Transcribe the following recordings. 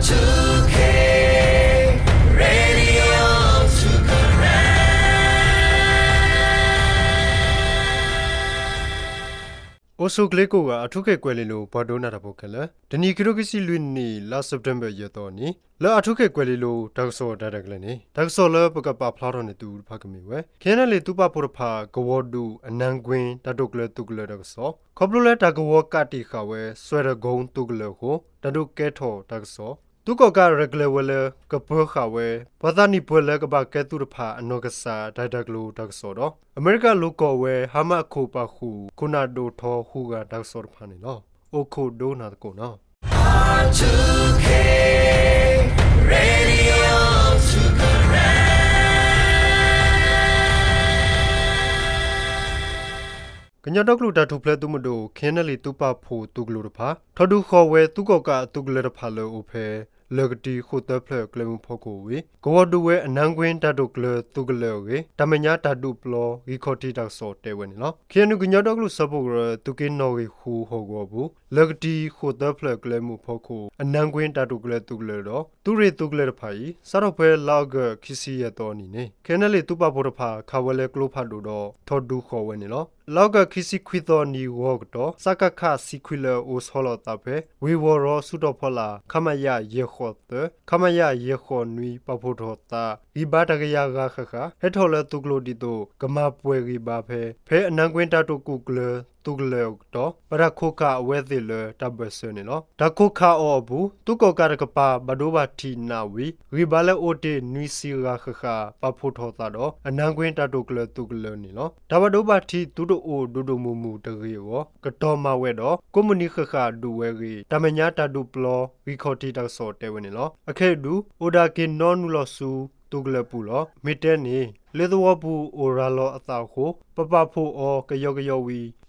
အိၣ်ဆူၣ်ချ့ကိးဂၤ အၣ်ထူခ့ၣ်ကွဲၤလ့လိၤ ပှၤဒိကနၣ်တၢ်ဖိခဲလၢာ်, တနံၤခံထိခံဆံလွံၢ်နံၣ် လါစဲးပထ့ဘၢၣ် ယဲၢ်သီအနံၤ လၢအၣ်ထူခ့ၣ်ကွဲၤလ့လိၤ တၢ်ကစီၣ်တၢ်ရဲၣ်တၢ်ကျဲၤန့ၣ် တၢ်ကစီၣ်လၢပကပာ်ဖျါထီၣ်န့ၢ်သုတဖၣ်ကမ့ၢ်ဝဲ ခ့ၣ်အဲၣ်ယူၣ်လ့ၣ်သုးပာ်ဖှိၣ်တဖၣ် ကဝီၤဒုး အနါကွ့တၢ်တိာ်ကျဲၤသုးကလၢၤတၢ်ကစီၣ်, ခီဖျိလၢတၢ်ကဝီၤကးတံာ်ဃာ်ဝဲ စွဲၣ်တီၣ်ကိသုးကလၢၤအဃိ တၢ်ဒုးကဲထီၣ်တၢ်ကစီၣ်, သုးကီၣ်ကးရဲၣ်ကျဲၤဝဲလၢ ကပၢၤဃာ်ဝဲ ပှၤသးနံၣ်ပှဲၤလၢကဘၣ်ကဲသုးတဖၣ်အနီၢ်ကစၢ်တၢ်ဂ့ၢ်တၢ်ကျိၤတၢ်ကစီၣ်ဒီး အမဲရကၤလိာ်ကွီၢ်ဝဲ ဟါမးအခိၣ်ပာ်ဃုာ် ခိၣ်နၢ်ဒိၣ်ထီဃုဂၤတၢ်ကစီၣ်တဖၣ်န့ၣ်လီၤ. အိၣ်ခိးဒိကနၣ်သကိးနီၤ. ကညီဒီကလုာ်တၢ်ထူၣ်ဖျဲးသုးမုၢ်ဒိၣ် ခ့ၣ်အဲၣ်ယူၣ်လ့ၣ်သုးပာ်ဖှိၣ်သုးကလၢၤတဖၣ် ထီၣ်ဒုးဃီၤဝဲ သုးကီၣ်ကးအသုးကလၢၤတဖၣ်လၢအိၣ်ဖဲ လၢၢ်ကထံ ဃိၣ်သၢဖျၢၣ်ကျဲမုၢ်ဖီခိၣ်ဝံၤ ကဝီၤဒုးဝဲအနါကွ့တၢ်တိာ်ကျဲၤသုးကလၢၤအဂ့ၢ် တၢ်မဲာ်ညါတၢ်ဒုးပျီ ဂံၢ်ခီၣ်ထံးတၢ်ကစီၣ်တဲဝဲန့ၣ်လီၤ. ခ့ၣ်အဲၣ်ယူၣ် ကညီဒီကလုာ်စၢဖှိၣ်ကရၢ သုးက့နီၣ်ဂံၢ်ဃုဟီၣ်ကဝီၤပူၤ လၢၢ်ကထံ ဃိၣ်သၢဖျၢၣ်ကျဲမုၢ်ဖီခိၣ် အနါကွ့တၢ်တိာ်ကျဲၤသုးကလၢၤဒီး သုးရ့ၣ်သုးကလၢၤတဖၣ်အံၤ စးထီၣ်ဖဲလါအီကူး ခံဆံယဲၢ်သီအနံၤန့ၣ် ခ့ၣ်အဲၣ်ယူၣ်လ့ၣ်သုးပာ်ဖှိၣ်တဖၣ် ခးဝဲလၢကျိဖးဒိၣ်ဒီး ထီၣ်ဒုးဃီၤဝဲန့ၣ်လီၤ. လါအီကူး ခံဆံခွံသီအနံၤ ဂီၤကတီၢ် စကခ ဆံခွံလၢအိၣ်ဆီလီၤအသးဖဲ ဝ့ၢ်ဝီၤရီ ဆူတီၢ်ဖီလာ် ခမရ ယဲၢ်ဃိးသၢ ခမရ ယဲၢ်ဃိးနွံ ပာ်ဖှိၣ်ထီၣ်သး ဂံၢ်ဘါတကယၤဂၤဃၣ်ဃၣ် ဟဲထီၣ်လၢသုးကျိၤဒ်သိး ကမၤပှဲၤဂံၢ်ဘါဖဲ ဖဲအနါကွ့တၢ်တိာ်ကျဲၤသုးကလၢၤအကတီၢ် ဘၣ်တၢ်ခိးခးအဝဲသ့ၣ်လၢတၢ်ဘၢၣ်စၢၤန့ၣ်လီၤ. တၢ်ခိးခးအီၤအပူၤ သုးကီၣ်ကးတကပၤ ဘၣ်ဒိဘၣ်ထံးနးဝံၤ ဂံၢ်ဘါလၢအိၣ်တ့ၢ်နွံဆံဂၤဃၣ်ဃၣ် ပာ်ဖှိၣ်ထီၣ်သးဒီး အနါကွ့တၢ်တိာ်ကျဲၤသုးကလၢၤန့ၣ်လီၤ. တၢ်ဘၣ်ဒိဘၣ်ထံးသုတအိၣ်ဒိၣ်ဒိၣ်မုၢ်မုၢ်တဂ့ၤအဂီၢ် ကတီၤမၤဝဲဒီး ကိးမုၢ်နံၤဃၣ်ဃၣ်ဒုးဝဲအဂ့ၢ် တၢ်မဲာ်ညါတၢ်ဒုးပျီ ဂံၢ်ခီၣ်ထံးတၢ်ကစီၣ်တဲဝဲန့ၣ်လီၤ. အခဲအံၤဒုး အိၣ်ဒၣ်က့ၤနီနုာ်လီၤဆူသုးကလၢၤပူၤလီၤ. မ့ၢ်တဲန့ၣ် လၢသဝီပူၤအိၣ်ရၤလီၤအသးအဃိ ပပာ်ဖှိၣ်အီၤကယီကယီ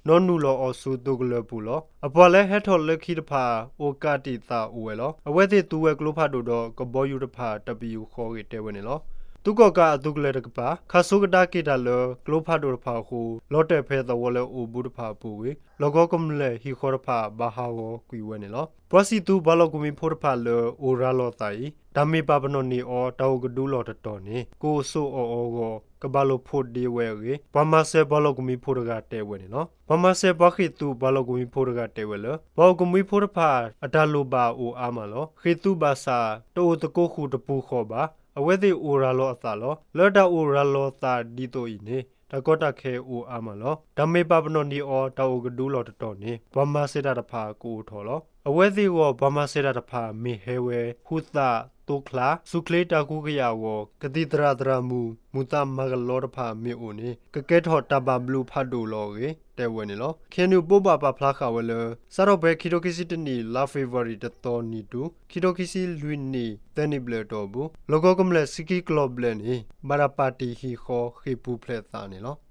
ဝံၤ နီနုာ်လီၤအီၤဆူသုးကလၢၤပူၤလီၤ. အပှၤလၢဟဲထီၣ်လၢခံတဖၣ် အိၣ်ကးတံာ်သးအိၣ်ဝဲလီၤ. အဝဲသ့ၣ်သူဝဲကျိဖးဒိၣ်ဒီးကဘီယူၤတဖၣ် တၢ်ပယူာ်ဃီအဂ့ၢ်တဲဝဲန့ၣ်လီၤ. သုးကီၣ်ကးအသုးကလၢၤတကပၤ ခးဆိကဒါက့ၤတၢ်လၢကျိဖးဒိၣ်တဖၣ်အဃိ လီၤတဲာ်ဖဲသဝီလၢအိၣ်ဘူးတဖၣ်အပူၤဝံၤ လီၢ်ကဝီၤကမျၢၢ်ဟံၣ်ဃီတဖၣ် ဘၣ်ဟးဂီၤကွံာ်ဝဲန့ၣ်လီၤ. ပှၤစံၣ်သုးပှၤလီၢ်ကဝီၤဖိတဖၣ်လၢအိၣ်ရၤလီၤသးအံၤ တၢ်မ့ၢ်ပာ်ပနီၣ်န့ၢ်အီၤ တၢ်အိၣ်ကဒုလီၢ်တတီၤန့ၣ် ကအိၣ်ဆိးအီၣ်အီၤအဂီၢ် ကဘၣ်လိာ်ဖိးဒ့ဝဲအဂ့ၢ် ပှၤမၤစၢၤပှၤလီၢ်ကဝီၤဖိတဂၤတဲဝဲန့ၣ်လီၤ. ပှၤမၤစၢၤပှၤဃ့ၢ်သုးပှၤလီၢ်ကဝီၤဖိတဂၤတဲဝဲလၢ ပှၤအိၣ်ကဝီၤဖိတဖၣ် အတၢ်လိၣ်ဘၣ်အိၣ်အါမးလီၤ. ဃ့ၢ်သုးဘၣ်ဆၣ် တအိၣ်သကိးဃုာ်တပူၤဃီဘၣ်. အဝဲသ့ၣ်အိၣ်ရၤလီၤအသးလီၤ. လၢတၢ်အိၣ်ရၤလီၤသးဒ်သိးအံၤန့ၣ် တၢ်ကီတၢ်ခဲအိၣ်အါမးလီၤ. တၢ်မ့ၢ်ပာ်ပနီၣ်န့ၢ်အီၤ တၢ်အိၣ်ကဒုလီၢ်တတီၤန့ၣ် ပှၤမၤစၢၤတၢ်တဖၣ်ကအိၣ်ထီၣ်လီၤ. အဝဲသ့ၣ်အဂီၢ် ပှၤမၤစၢၤတၢ်တဖၣ် မ့ၢ်ဟဲဝဲ ဟူသၣ်, သိချါ, ဆူၣ်ချ့တၢ်ကူကယၢ်အဂီၢ် ကသံၣ်သရၣ်သရၣ်မုၣ် မုာ်သးမၤကလီတဖၣ်မ့ၢ်အိၣ်န့ၣ် ကကဲထီၣ်တၢ်ဘၣ်ဘျုးဖးဒိၣ်လီၤအဂ့ၢ် တဲဝဲန့ၣ်လီၤ. ခ့ၣ်အဲၣ်ယူၣ် ဘိးဘၣ်ပာ်ဖျါဃာ်ဝဲလၢ စးထီၣ်ဖဲခံထိခံဆံတနံၣ် လါဖ့ၤဘြူၤအါရံၤ တသီနံၤတုၤ ခံထိခံဆံလွံၢ်နံၣ် သၢနံၣ်ဘျဲၣ်အတီၢ်အပူၤ လီၢ်ကဝီၤကမျၢၢ်ဆံခံကလီၤဘျဲၣ်န့ၣ် ဘၣ်တၢ်ပာ်တ့ၢ်ဟံၣ်ဃီ ဃ့ၢ်ပူၤဖျဲးသးန့ၣ်လီၤ.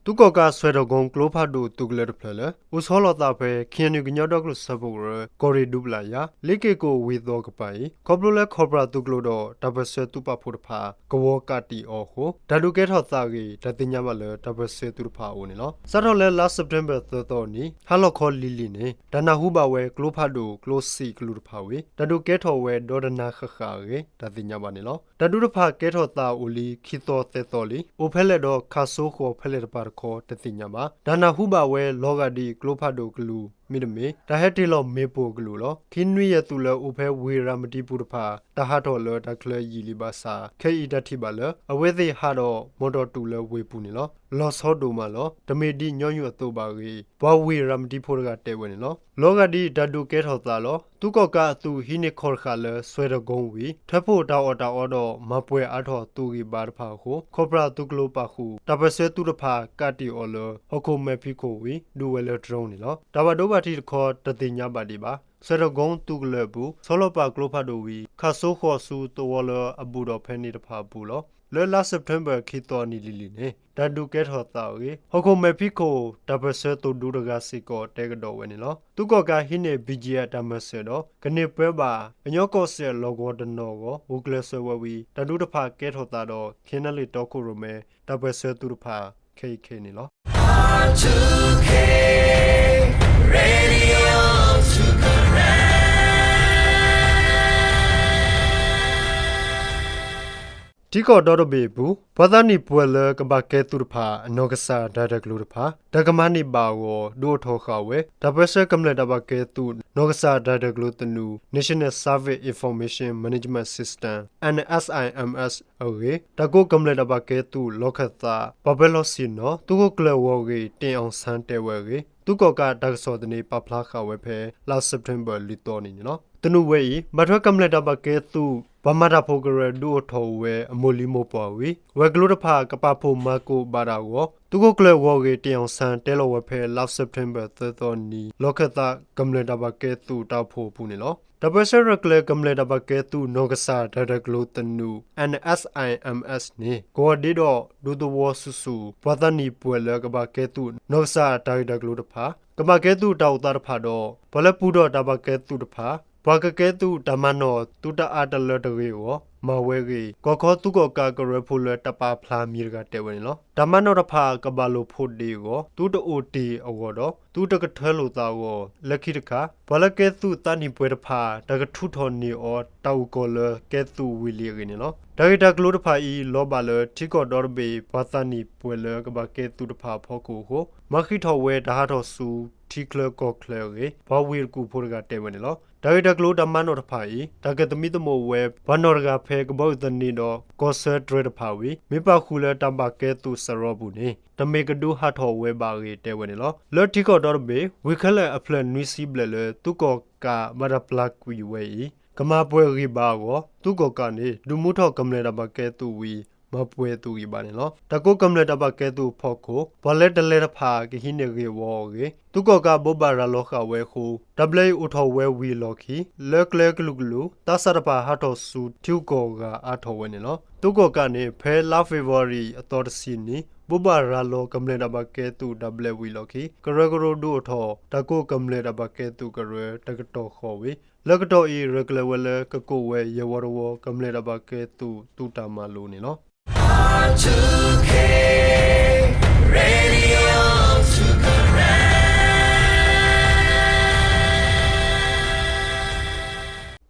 သုးကီၣ်ကးစွဲၣ်တီၣ်ကိကျိဖးဒိၣ်သုးကလၢၤတဖျၢၣ်လၢ အိၣ်ဆီလီၤသးဖဲ ခ့ၣ်အဲၣ်ယူၣ် ကညီဒီကလုာ်စၢဖှိၣ်ကရၢ ကီၢ်ရ့ၣ်ဒူပလၤယၤ လ့က့ၢ်ကိၣ်ဝ့ၢ်သီကပၤအံၤ ခီဖျိလၢခီၣ်ပြၣ်သုးကျိၤဒီး တၢ်ပၢၢ်ဆၢသုးပာ်ဖှိၣ်တဖၣ် ကဝီၤကးတံာ်အီၤအဃိ တၢ်ဒုးကဲထီၣ်သးအဂ့ၢ် တၢ်သ့ၣ်ညါဘၣ်လၢ တၢ်ပၢၢ်ဆၢသုးတဖၣ်အအိၣ်န့ၣ်လီၤ. စးထီၣ်လၢလါစဲးပထ့ဘၢၣ်သၢသီအနံၤ ဟါလီၤခီလံၤလံၤန့ၣ် တၢ်နၢ်ဟူဘၣ်ဝဲကျိဖးဒိၣ်ကျိစံာ်ကလုာ်တဖၣ်ဝံၤ တၢ်ဒုးကဲထီၣ်ဝဲဒီတနၤဃၣ်ဃၣ်အဂ့ၢ် တၢ်သ့ၣ်ညါဘၣ်န့ၣ်လီၤ. တၢ်ဒုးတဖၣ်ကဲထီၣ်သးအိၣ်လံ ခံသီသၢသီလံ. အိၣ်ဖဲလဲၣ်ဒီးခးဆိဃီၤဖဲလဲၣ်တပၤတခီ တသ့ၣ်ညါဘၣ်. တၢ်နၢ်ဟူဘၣ်ဝဲလီၤဂာ်ဒ်ကျိဖးဒိၣ်ကလုာ် မ့တမ့ၢ် တၢ်ဟဲတ့ၢ်လီၤမ့ၣ်ပိၢ်အကလုာ်လီၤ. ခံနွံယဲၢ်သုးလၢအိၣ်ဖဲဝ့ၢ်ရၤမတံပူၤတဖၣ် တၢ်ဟးထီၣ်လၢတၢ်ချၢယံာ်လံဘၣ်ဆၣ် ခဲအံၤတၢ်ထံၣ်ဘၣ်လၢ အဝဲသ့ၣ်ဟးဒီးမီၣ်တီၣ်တုၤလၢဝ့ၢ်ပူၤန့ၣ်လီၤ. လီၤဆီဒိၣ်မးလီၤ. တမ့ၢ်ဒ်ညီနုၢ်အသိးဘၣ်အဂ့ၢ် ပှၤဝ့ၢ်ရၤမတံဖိတဂၤတဲဝဲန့ၣ်လီၤ. လီၤဂာ်ဒ်တၢ်ဒုးကဲထီၣ်သးလီၤ. သုးကီၣ်ကးအသုးဟံးန့ၢ်ခီၣ်တဃာ်လၢစွဲၣ်တီၣ်ကိဝံၤ ထၢဖှိၣ်တၢ်အီၣ်တၢ်အီဒီးမၤပှဲၤအါထီၣ်သုးဂံၢ်ဘါတဖၣ်အဃိ ခီၣ်ပြၣ်သုးကျိၤပာ်ဃုာ် တၢ်ပၢၢ်ဆၢသုးတဖၣ်ကးတံာ်အီၤလၢ ဟီၣ်ခိၣ်မဲာ်ဖံးခိၣ်ဝံၤ ဒုးဝဲလၢ drone န့ၣ်လီၤ. တၢ်ဘၣ်ဒိဘၣ်ထံးတခီ တသ့ၣ်ညါဘၣ်ဒံးဘၣ်. စွဲၣ်တီၣ်ကိသုးကလၢၤအပူၤ ဆီလီၤပာ်ကျိဖးဒိၣ်ဝံၤ ခးဆိဃီၤဆူသဝီလၢအဘူးဒီးဖဲန့ၣ်တဖၣ်အပူၤလီၤ. လၢလါစဲးပထ့ဘၢၣ် ခံသီအနံၤလံၤလံၤန့ၣ် တၢ်ဒုးကဲထီၣ်သးအဂ့ၢ် ဟီၣ်ခိၣ်မဲာ်ဖံးခိၣ် တၢ်ပၢၢ်ဆၢသုးဒူတဂၤစ့ၢ်ကီး တဲကဒီးဝဲန့ၣ်လီၤ. သုးကီၣ်ကးဟံးန့ၢ် ဘံၣ်ကၠံၣ်အၣ် တၢ်မၤစၢၤဒီး ကန့ၢ်ပၢဘၣ် ကညီကီၢ်စဲၣ်အလီၢ်ကဝီၤတနီၤအဂီၢ် ဂုာ်ကျဲးစၢးဝဲဝံၤ တၢ်ဒုးတဖၣ်ကဲထီၣ်သးဒီး ခ့ၣ်အဲၣ်ယူၣ်အ့လ် တီခိၣ်ရိၣ်မဲ တၢ်ပၢၢ်ဆၢသုးတဖၣ် ခဲအံၤခဲအံၤန့ၣ်လီၤ. ထံကီၢ်ဒီတဘ့ၣ်အပူၤ ပှၤသးနံၣ်ပှဲၤလၢကဘၣ်ကဲသုးတဖၣ် အနီၢ်ကစၢ်တၢ်ဂ့ၢ်တၢ်ကျိၤတဖၣ် တၢ်ကမၤန့ၢ်ဘၣ်အဂီၢ် ဒုးအိၣ်ထီၣ်ဃာ်ဝဲ တၢ်ပၢၢ်ဆၢကမျၢၢ်တၢ်ဘၣ်ကဲသုး နီၢ်ကစၢ်တၢ်ဂ့ၢ်တၢ်ကျိၤသနူ National Service Information Management System NSIMS အဂ့ၢ် တၢ်ကိးကမျၢၢ်တၢ်ဘၣ်ကဲသုး လီၢ်ခၢၣ်သး ပှၤပၢၤလီၢ်ဆ့ၣ်နီၤ သုးခိၣ်ကျၢၢ်ဂီၢ်ဂ့ၢ် တ့ၣ်အီၣ်ဆၣ် တဲဝဲအဂ့ၢ် သုးကီၣ်ကးတၢ်ကစီၣ်သန့ ပာ်ဖျါဃာ်ဝဲဖဲ လါစဲးပထ့ဘၢၣ် လွံၢ်သီအနံၤန့ၣ်လီၤ. သနူဝဲအံၤ ဘၣ်ထွဲကမျၢၢ်တၢ်ဘၣ်ကဲသုး ပှၤမၤတၢ်ဖိကရၢ ဒုးအိၣ်ထီၣ်ဝဲ အမိၢ်လံၤမိၢ်ပှၢ်ဝံၤ ဝဲၤကျိၤတဖၣ် ကပာ်ဖှိၣ်မၤကိးဘၣ်တၢ်အဂီၢ် သုးခိၣ်ကျၢၢ်ဂီၢ်ဂ့ၢ် တ့ၣ်အီၣ်ဆၣ် တဲလီၤဝဲဖဲ လါစဲးပထ့ဘၢၣ် သၢသီအနံၤ လီၢ်ခၢၣ်သး ကမျၢၢ်တၢ်ဘၣ်ကဲသုးတၢ်အိၣ်ဖှိၣ်အပူၤန့ၣ်လီၤ. တၢ်ပၢၢ်ဆၢရဲၣ်ကျဲၤကမျၢၢ်တၢ်ဘၣ်ကဲသုး နီၢ်ကစၢ်တၢ်ဂ့ၢ်တၢ်ကျိၤသနူ NSIMS န့ၣ် ကဝီၤဒ့ဒီး ဒူသဝီဆူၣ်ဆူၣ် ပှၤသးနံၣ်ပှဲၤလၢကဘၣ်ကဲသုး နီၢ်ကစၢ်တၢ်ဂ့ၢ်တၢ်ကျိၤတဖၣ်, ကဘၣ်ကဲသုးတၢ်အိၣ်သးတဖၣ်ဒီး ပှၤလၢပူၤထီၣ်တၢ်ဘၣ်ကဲသုးတဖၣ်, ပှၤကကဲသုးတၢ်မၤနီၣ် သုတအါတလၢတဂ့ၤအဂီၢ် မၤဝဲအဂ့ၢ် ကီၢ်ခီသုးကီၣ်ကးကရၢဖိလၢတၢ်ပာ်ဖျါမံၤတဂၤတဲဝဲန့ၣ်လီၤ. တၢ်မၤနီၣ်တဖၣ်ကဘၣ်လိာ်ဖိးဒ့အဂီၢ် သုတအိၣ်တ့ၢ်အဂီၢ်ဒီး သုတကထၢလိာ်သးအဂီၢ် လၢခံတခါ ပှၤလၢကဲသုးသးနံၣ်ပှဲၤတဖၣ် တၢ်ကထုးထီၣ်န့ၢ်အီၤ တၢ်အုၣ်ကီၤလၢကဲသုးဝံၤလံအဂ့ၢ်န့ၣ်လီၤ. တၢ်ဂ့ၢ်တၢ်ကျိၤတဖၣ်အံၤ လီၤဘၣ်လၢထံကီၢ်ဒီတဘ့ၣ် ပှၤသးနံၣ်ပှဲၤလၢကဘၣ်ကဲသုးတဖၣ်အဖီခိၣ်အဃိ မၤဃံးထီၣ်ဝဲတၢ်ဟးထီၣ်ဆူ ထံချၢကီၢ်ချၢအဂ့ၢ် ပှၤဝ့ၢ်တကူၣ်ဖိတဂၤတဲဝဲန့ၣ်လီၤ. တၢ်ဂ့ၢ်တၢ်ကျိၤတၢ်မၤနီၣ်တဖၣ်အံၤ တၢ်ကသမံသမိးဝဲ ပှၤနီၢ်တဂၤဖဲကဘီယူၤသန့ဒီး ကီၢ်ဆၢတြဲၤတဖၣ်ဝံၤ မ့ၢ်ပာ်ဃုာ်လၢတၢ်ဘၣ်ကဲသုးစရီပူၤန့ၣ် တမ့ၢ်ကဒုးဟးထီၣ်ဝဲဘၣ်အဂ့ၢ်တဲဝဲန့ၣ်လီၤ. လၢထံကီၢ်ဒီတဘ့ၣ် ဝ့ၢ်ခဲလၢာ်အဖျၢၣ်နွံဆံဘျဲၣ်လၢ သုးကီၣ်ကးဘၣ်တၢ်ပျၢ်ကွံာ်ဝဲအံၤ ကမၤပှဲၤဂံၢ်ဘါအဂီၢ် သုးကီၣ်ကးန့ၣ် ဒုးမူထီၣ်ကမျၢၢ်တၢ်ဘၣ်ကဲသုးဝံၤ မၤပှဲၤသုးဂံၢ်ဘါန့ၣ်လီၤ. တၢ်ကိးကမျၢၢ်တၢ်ဘၣ်ကဲသုးအဖီခိၣ် ပှၤလၢတလဲၤတဖၣ်ကဟံးန့ၢ်ဂ့ၢ်ဝီအဂ့ၢ် သုးကီၣ်ကးဘိးဘၣ်ရၤလီၤဃာ်ဝဲအဃိ တၢ်ဘျၢအံၤအိၣ်ထီၣ်ဝဲဝံၤအလီၢ်ခံ လၢကျဲကလုာ်ကလုာ် သးစၢ်တဖၣ်ဟးထီၣ်ဆူထံဂုၤကီၢ်ဂၤအါထီၣ်ဝဲန့ၣ်လီၤ. သုးကီၣ်ကးန့ၣ် ဖဲလါဖ့ၤဘြူၤအါရံၤအသီတဆံနံၤ ဘိးဘၣ်ရၤလီၤကမျၢၢ်တၢ်ဘၣ်ကဲသုးတၢ်ဘျၢဝံၤအလီၢ်ခံ ကရၢကရိဒုးအိၣ်ထီၣ် တၢ်ကိးကမျၢၢ်တၢ်ဘၣ်ကဲသုးကရၢတကတီၢ်ဃီဝံၤ လၢကတီၢ်အံၤ ရဲၣ်ကျဲၤဝဲလၢကကိးဝဲယဲၢ်ဝီတဝီ ကမျၢၢ်တၢ်ဘၣ်ကဲသုးသုးတၢ်မၤလိန့ၣ်လီၤ.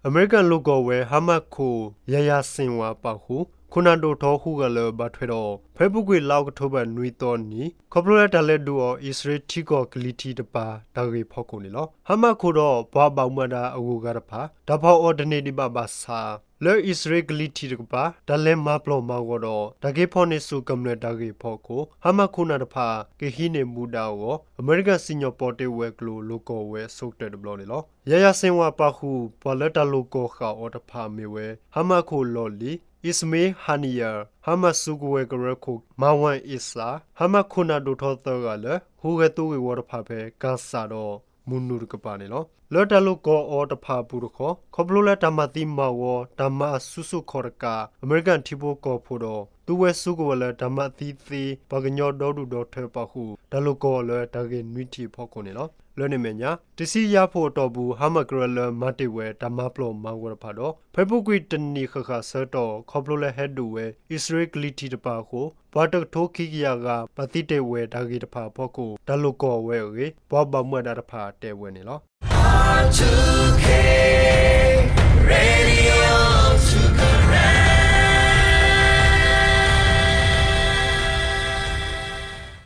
အမဲရကၤလိာ်ကွီၢ်ဝဲ ဟါမးခိၣ် ယၤယၤစ့ၣ်ဝါပာ်ဃုာ် ခိၣ်နၢ်ဒိၣ်ထီဃုဂၤလၢဘၣ်ထွဲဒီး ဖဲအပူၤကွံာ်လါအီးကထိဘၢၣ်နွံသီနံၤ ခီဖျိလၢတၢ်လဲၤဒုးအီၤ အံၣ်စရ့လးထံကီၢ်ကလံၤထံးတပၤ တၢ်ဂ့ၢ်ဖီခိၣ်န့ၣ်လီၤ. ဟါမးခိၣ်ဒီး ပှၤဘၣ်မူဘၣ်ဒါအဂုၤအဂၤတဖၣ် တၢ်ဖီၣ်အီၤတန့ၢ်ဒံးဘၣ်ဘၣ်ဆၣ် လၢအံၣ်စရ့လးကလံၤထံးတကပၤ တၢ်လဲၤမၤပျီၢ်မၤဂီၤဒီး တၢ်က့ၤဖီၣ်န့ၢ်ဆူၣ်ကမျၢၢ်တၢ်ဂ့ၢ်အဖီခိၣ် ဟါမးခိၣ်နၢ်တဖၣ် ကဟံးန့ၢ်မူဒါအဂီၢ် အမဲရကၤစံၣ်ညီၣ်ပီတ့ဝဲၤကျိၤလိာ်ကွီၢ်ဝဲအဆိကတၢၢ်တဘျီန့ၣ်လီၤ. ယၤယၤစ့ၣ်ဝါပာ်ဃုာ် ပှၤလၢတၢ်လိာ်ကွီၢ်ဃာ်အီၤတဖၣ်မ့ၢ်ဝဲ ဟါမးခိၣ်လီၢ်လံၤ အံၣ်စမ့ဟါနံယၤ ဟါမးစုကဝဲၤကရၢခိၣ် မၤဝၣ်အ့ၣ်စၣ် ဟါမးခိၣ်နၢ်ဒိၣ်ထီသၢဂၤလၢ ဟူးဂဲၤသိဂ့ၢ်ဝီတဖၣ်ဖဲ ကၣ်စၣ်ဒီး မုၢ်နုာ်တကပၤန့ၣ်လီၤ. လၢတၢ်လိာ်ကွီၢ်အီၤတဖၣ်အပူၤတခီ ခီဖျိလၢတၢ်မၤသံမၤဝီ တၢ်မၤအစုဆူၣ်ခီၣ်တကး အမဲရကၤထံဖိကီၢ်ဖိဒီး သုးဝဲစုကဝဲၤလၢတၢ်မၤသံသ့ ပှၤကညီဒီဒူၣ်ဒီထၢပာ်ဃုာ် တၢ်လိာ်ကွီၢ်အီၤလၢတၢ်ဂ့ၢ်နွံထံၣ်အဖီခိၣ်န့ၣ်လီၤ. လၢန့ၣ်အမဲာ်ညါ တဆံယၤဖှိၣ်အတီၢ်ပူၤ ဟါမးကရၢလၢမၤတ့ၢ်ဝဲတၢ်မၤပျီၢ်မၤဂီၤတဖၣ်ဒီး ဖဲအပူၤကွံာ်တနံၣ်ဃၣ်ဃၣ်ဆၢကတီၢ် ခီဖျိလၢဟဲဒုးဝဲ အံၣ်စရ့လးကလံၤထံးတပၤအဃိ ပှၤတကထိခံကယၤဂၤ ဘၣ်သံတ့ၢ်ဝဲတၢ်ဂ့ၢ်တဖၣ်အဖီခိၣ် တၢ်လိာ်ကွီၢ်ဝဲအဂ့ၢ် ပှၤဘၣ်မူဘၣ်ဒါတဖၣ်တဲဝဲန့ၣ်လီၤ.